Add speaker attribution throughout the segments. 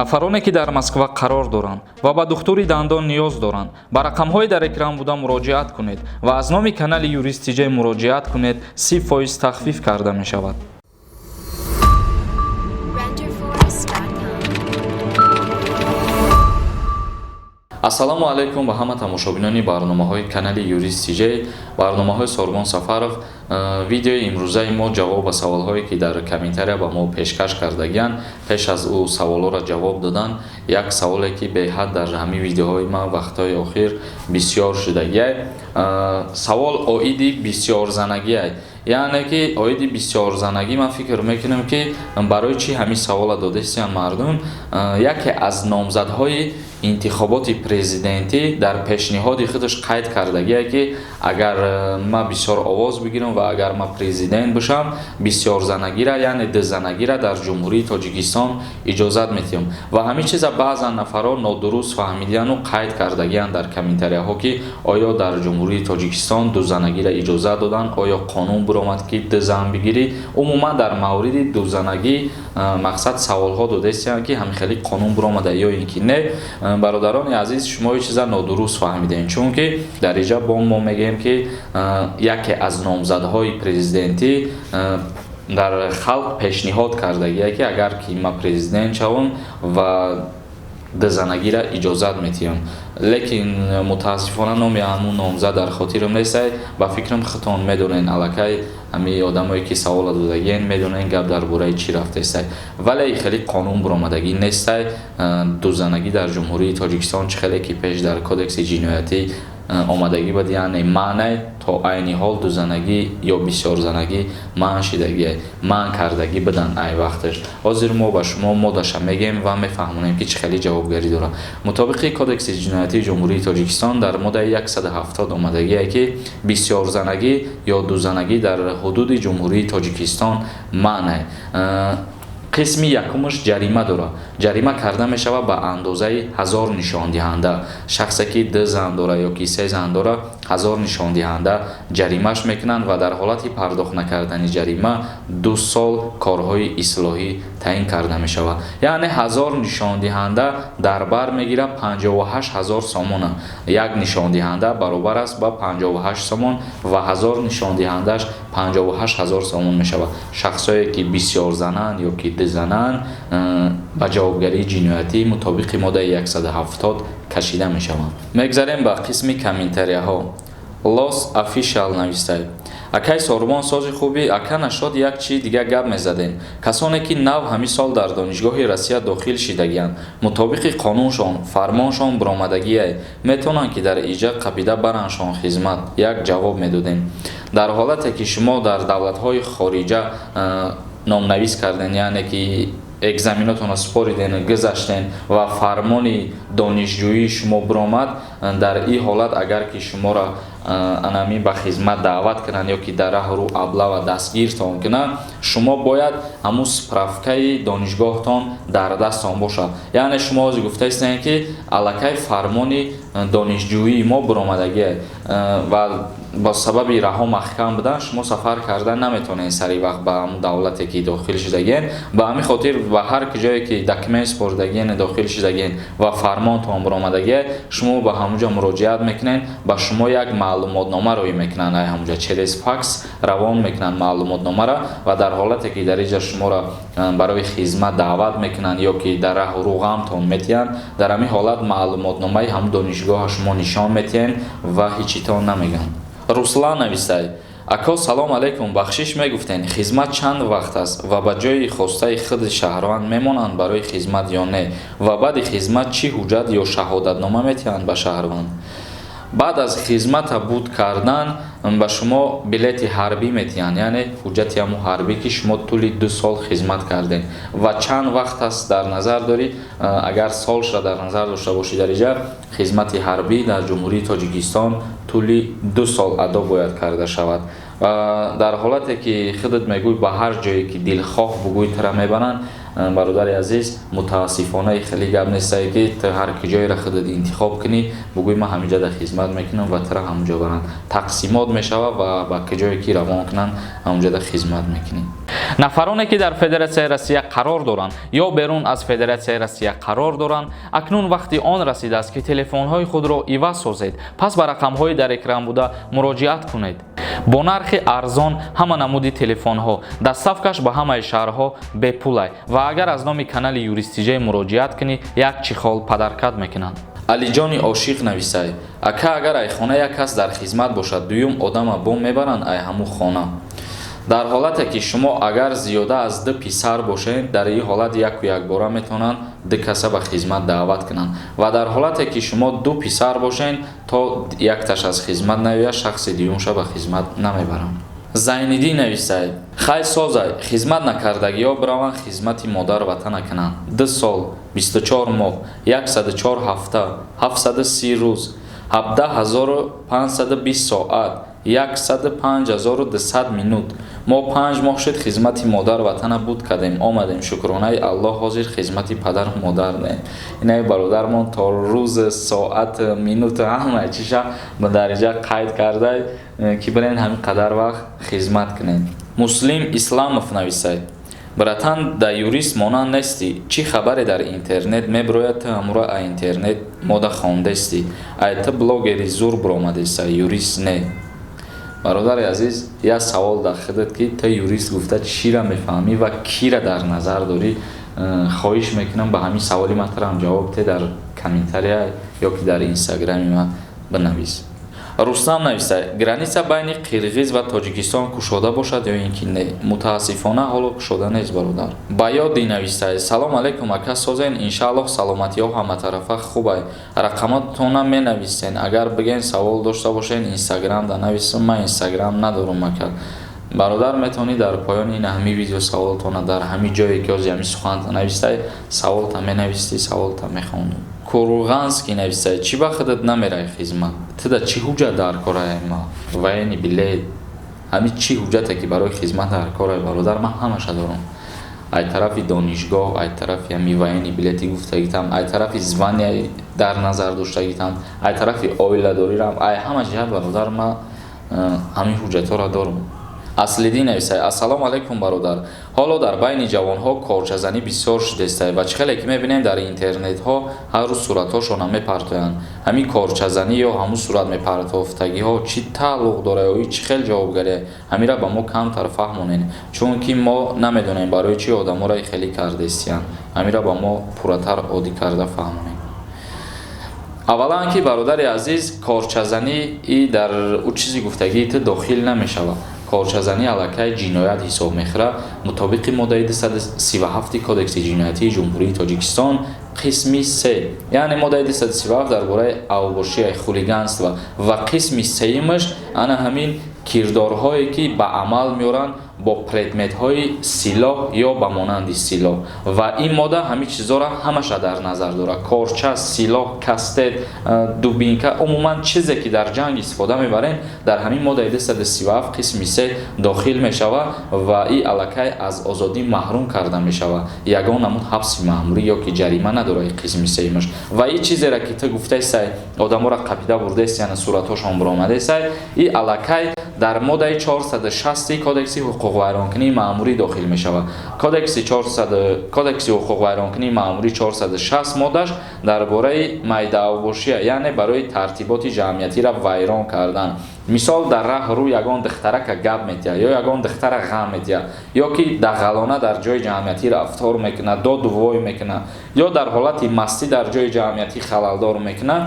Speaker 1: Нафароне, ки дар Москва қарор доранд ва ба духтури дандон ниёз доранд, ба рақамҳои дар экран буда муроҷиат кунед ва аз номи канали Юрист ТЖ муроҷиат кунед, 30% тахфиф карда мешавад.
Speaker 2: Renderforest.com.
Speaker 1: Ассалому алайкум ба ҳама тамошобинони барномаҳои канали Юрист ТЖ, барномаҳои Сорбон Сафаров. Видеои имрӯзаи мо ҷавоб ба саволҳое, ки дар комментария ба мо пешкаш кардагиянд. Пеш аз ӯ саволҳоро ҷавоб додан, як саволе, ки беҳад дар ҳамин видеоҳои ман вақтҳои охир бисёр шудагиай. Савол оиди бисёрзанагиай, яъне ки оиди бисёрзанагӣ. Ман фикр мекунам, ки барои чӣ ҳамин савола додастиянд мардум. Яке аз номзадҳои интихоботи президентӣ дар пешниҳоди худаш қайд кардагие, ки агар ман бисёр овоз бигирам ва агар ман президент бошам, бисёрзанагира, яъне дузанагира дар Ҷумҳурии Тоҷикистон иҷозат медиҳам. Ва ҳамин чиза баъзан нафарҳо нодуруст фаҳмидияну қайд кардагиянд дар комментарияҳо, ки оё дар Ҷумҳурии Тоҷикистон дузанагира иҷозат доданд, оё қонун биромад, ки ду зан бигирӣ. Умуман, дар мавриди дузанагӣ мақсад саволҳо додастиянд, ки ҳамин хеле қонун биромада ё ин ки не. Бародарони азиз, шумо ин чиза нодуруст фаҳмидем, чунки дар инҷа бо мо мегӯем, ки яке аз номзадҳои президентӣ дар халқ пешниҳод кардагие, ки агар ки ман президент шавам ва дузанагира иҷозат медиҳам. Лекин мутаассифона номи ҳамун номзад дар хотирам нестай. Ба фикрам, худтон медонен, аллакай ҳамин одамое, ки савола додагиен, медонен, гап дар бораи чӣ рафтестай. Вале хеле қонун биромадагӣ нестай. Дузанагӣ дар Ҷумҳурии Тоҷикистон, чӣ хеле ки пеш дар Кодекси ҷиноятӣ омадагӣ буд, яъне манъ, то айни ҳол дузанагӣ ё бисёрзанагӣ манъ шидагие, манъ кардагӣ буданд ай вақташ. Ҳозир мо ба шумо моддаша мегӯем ва мефаҳмонем, ки чӣ хеле ҷавобгарӣ дорад. Мутобиқи Кодекси ҷиноятии Ҷумҳурии Тоҷикистон дар моддаи 170 омадагие, ки бисёрзанагӣ ё дузанагӣ дар ҳудуди Ҷумҳурии Тоҷикистон манъ. Қисми якумаш ҷарима дорад, ҷарима карда мешавад ба андозаи 1000 нишондиҳанда. Шахсе, ки ду зан дора ё ки се зан дора, 1000 нишондиҳанда ҷаримаш мекунанд ва дар ҳолати пардохт накардани ҷарима 2 сол корҳои ислоҳӣ таъин карда мешавад. Яъне 1000 нишондиҳанда дар бар мегирад 58 000 сомона. Як нишондиҳанда баробар аст ба 58 сомон ва 1000 нишондиҳандааш 58 000 сомон мешавад. Шахсое, ки бисёрзананд ё ки дузананд, ба ҷавобгарии ҷиноятӣ мутобиқи моддаи 170 кашида мешаванд. Мегзарем ба қисми комментарияҳо. Лос Official навистад: «Акай Сорбон, сози хубӣ? Ака, нашод як чи дига гап мезадем. Касоне, ки нав ҳамин сол дар донишгоҳи Россия дохил шидагианд, мутобиқи қонуншон, фармоншон биромадагиай, метавонанд, ки дар иҷа қапида барандшон хизмат? Як ҷавоб медодем.» Дар ҳолате, ки шумо дар давлатҳои хориҷа номнавис карден, яъне ки экзаменотонро супориден, гузаштен ва фармони донишҷӯии шумо биромад, дар ин ҳолат агар ки шуморо анами ба хизмат даъват кунанд ё ки дар раҳу рӯ облава дастгиртон кунанд, шумо бояд ҳамун справкаи донишгоҳтон дар дасттон бошад. Яъне шумо ҳозир гуфтаистед, ки аллакай фармони донишҷӯии мо биромадагие ва ба сабаби раҳо маҳкам будан шумо сафар карда наметавонед сари вақт ба ҳамун давлате, ки дохил шудагиен. Ба ҳамин хотир ба ҳар ҷое, ки документ супоридагиен, дохил шудагиен ва фармонтон биромадагие, шумо ба ҳамунҷо муроҷиат мекунед, ба шумо як маълумотнома роӣ мекунанд, ай ҳамунҷа через факс равон мекунанд маълумотномаро. Ва дар ҳолате, ки дар инҷа шуморо барои хизмат даъват мекунанд ё ки дар раҳу рӯ ғамтон метиҳанд, дар ҳамин ҳолат маълумотномаи ҳамун донишгоҳа шумо нишон метиҳед ва ҳечитон намегӯянд. Руслан навистай: «Ако, салом алейкум, бахшиш, мегуфтен, хизмат чанд вақт аст ва ба ҷои хостаи худи шаҳрванд мемонанд барои хизмат ё не, ва баъди хизмат чӣ ҳуҷҷат ё шаҳодатнома метиҳанд ба шаҳрванд?» Баъд аз хизмата буд кардан ба шумо билети ҳарбӣ метиҳанд, яъне ҳуҷҷати ҳамун ҳарбӣ, ки шумо тӯли 2 сол хизмат кардем. Ва чанд вақт аст дар назар дорӣ, агар солша дар назар дошта бошӣ, дар инҷа хизмати ҳарбӣ дар Ҷумҳурии Тоҷикистон тӯли 2 сол адо бояд карда шавад. Ва дар ҳолате, ки худат мегӯй, ба ҳар ҷое, ки дилхоҳ бугӯй, тара мебаранд. Бародари азиз, мутаассифона, хеле гап нестае, ки ту ҳар ки ҷойро худат интихоб кунӣ, бугӯй ман ҳаминҷа дар хизмат мекунам ва тура ҳамунҷо баранд. Тақсимот мешавад ва ба ки ҷое ки равон кунанд, ҳамунҷа дар хизмат мекунӣ. Нафароне, ки дар Федератсияи Россия қарор доранд ё берун аз Федератсияи Россия қарор доранд, акнун вақти он расидааст, ки телефонҳои худро иваз созед. Пас ба рақамҳои дар экран буда муроҷиат кунед. Бо нархи арзон ҳама намуди телефонҳо, доставкаш ба ҳамаи шаҳрҳо бепулай ва агар аз номи канали Юристиҷай муроҷиат кунӣ, як чехол подарка мекунанд. Алиҷони Ошиқ нависай: ака, агар ай хона як кас дар хизмат бошад, дуюм одама бо мебаранд ай ҳамун хона? Дар ҳолате ки шумо агар зиёда аз ду писар бошед, дар ин ҳолат яку якбора метавонанд ду каса ба хизмат даъват кунанд ва дар ҳолате ки шумо ду писар бошед, то якташ аз хизмат наояд, шахси дуюмша ба хизмат намебаранд. Зайниддин нависай: хай, созай, хизмат накардагиҳо бираванд, хизмати модар ватана кунанд. 2 сол, 24 моҳ, 104 ҳафта, 730 рӯз, 17 520 соат, 105 200 минут. Мо 5 моҳ шуд, хизмати модар ватана буд кардем, омадем, шукронаи Аллоҳ, ҳозир хизмати падару модар дем. Инаи бародармон то рӯз, соат, минуту ҳамаи чиша ба дариҷа қайд карда, ки бирен ҳамин қадар вақт хизмат кунем. Муслим Исламов нависай: братан, да юрист монанд нестӣ, чӣ хабаре дар интернет мебирояд, ту ҳамура а интернет мода хондестӣ. Ай ту блогери зур биромадеста, юрист не. Бародари азиз, як савол дар худат, ки ту юрист гуфта чиро мефаҳмӣ ва кира дар назар дорӣ? Хоҳиш мекунам, ба ҳамин саволи ман турам ҷавоб те, дар комментария ё ки дар инстаграми ман бинавис. Рустам нависа: граница байни Қирғиз ва Тоҷикистон кушода бошад ё ин ки не? Мутаассифона, ҳоло кушода нест, бародар. Баёдӣ нависа: салом алейкум, ака, созен, иншааллоҳ, саломатиҳо ҳаматарафа хубай. Рақаматона менависен, агар бигӯен, савол дошта бошен, инстаграм да нависам. Ман инстаграм надорум, ака. Бародар, метавонӣ дар поёни ин ҳамин видео саволтона, дар ҳамин ҷое ки ҳозир ҳамин суханта навистай, саволта менавистӣ, саволта мехондум. Курғанский нависай: чӣ ба худат намерай хизмат? Туда чӣ ҳуҷҷат дар корае? Ма военный билет, ҳамин чӣ ҳуҷҷате ки барои хизмат дар корае, бародар, ман ҳамаша дорам: ай тарафи донишгоҳ, ай тарафи ҳами военный билети гуфтагитам, ай тарафи звания дар назар доштагитам, ай тарафи оиладорирам, ай ҳама ҷиҳат, бародар, ман ҳамин ҳуҷҷатҳоро дорам. Аслиддин нависай: ассалому алайкум, бародар. Ҳоло дар байни ҷавонҳо корчазанӣ бисёр шудестай ва чӣ хеле ки мебинем, дар интернетҳо ҳар рӯз суратҳошонро мепартоянд. Ҳамин корчазанӣ ё ҳамун сурат мепартофтагиҳо чӣ тааллуқ дорад ё чӣ хел ҷавобгария? Ҳамира ба мо камтар фаҳмонед, чунки мо намедонем, барои чӣ одаморо хеле кардестиянд. Ҳамира ба мо пурратар оддӣ карда фаҳмонед. Аввалан ки, бародари азиз, корчазанӣ и дар ӯ чизи гуфтагии ту дохил намешавад. Корчазанӣ аллакай ҷиноят ҳисоб мехӯрад, мутобиқи моддаи 237 Кодекси ҷиноятии Ҷумҳурии Тоҷикистон, қисми се, яъне моддаи 237 дар бораи авбошия, хулиганство, ва қисми сеюмаш ана ҳамин кирдорҳое ки ба амал меоранд бо предметҳои силоҳ ё ба монанди силоҳ. Ва ин модда ҳамин чизҳоро ҳамаша дар назар дорад: корча, силоҳ, кастет, дубинка, умуман чизе ки дар ҷанг истифода мебарем, дар ҳамин моддаи 237 қисми се дохил мешавад ва и аллакай аз озодӣ маҳрум карда мешавад. Ягон намуд ҳабси маъмурӣ ё ки ҷарима надорад и қисми сеюмаш. Ва и чизеро ки ту гуфтаистай, одаморо қапида бурдаест, яъне суратҳошон буромадаистай, и аллакай дар моддаи 460 Кодекси ҳуқуқвайронкунии маъмурӣ дохил мешавад. Кодекси 400, Кодекси ҳуқуқвайронкунии маъмурӣ, 460 моддаш дар бораи майдаавбошия, яъне барои тартиботи ҷамъиятиро вайрон кардан. Мисол, дар раҳ рӯ ягон духтарака гап метиҳад ё ягон духтара ғам метиҳад, ё ки дағалона дар ҷои ҷамъиятӣ рафтор мекунад, доду вой мекунад, ё дар ҳолати мастӣ дар ҷои ҷамъиятӣ халалдор мекунад,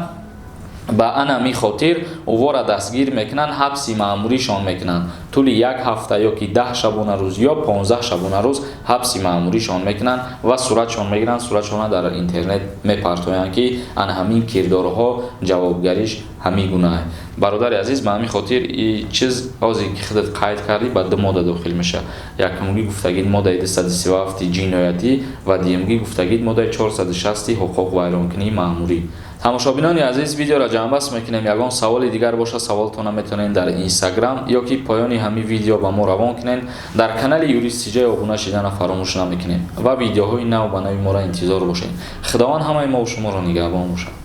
Speaker 1: ба ана хотир увора дастгир мекунанд, ҳабси маъмуришон мекунанд. Тӯли як ҳафта ё ки 10 шабонарӯз ё 15 шабонарӯз ҳабси маъмуришон мекунанд ва суратшон мегиранд, суратшонро дар интернет мепартоянд, ки ана ҳамин кирдорҳо ҷавобгариш ҳамин гуна. Бародари азиз, ба ҳамин хотир и чиз ҳозир ки худат қайд кардӣ, ба ду модда дохил мешавад: якумгӣ гуфтагид моддаи 237 ҷиноятӣ ва дуюмгӣ гуфтагид моддаи 460 ҳуқуқвайронкунии маъмурӣ. Тамошобинони азиз, видеоро ҷамъбаст мекунем. Ягон саволи дигар боша, саволтона метавонед дар Инстаграм ё ки поёни ҳамин видео ба мо равон кунед. Дар канали Юрист Тиҷай обуна шидана фаромӯш намекунем ва видеоҳои нав ба нави моро интизор бошед. Худованд ҳамаи мову шуморо нигаҳбон бошад.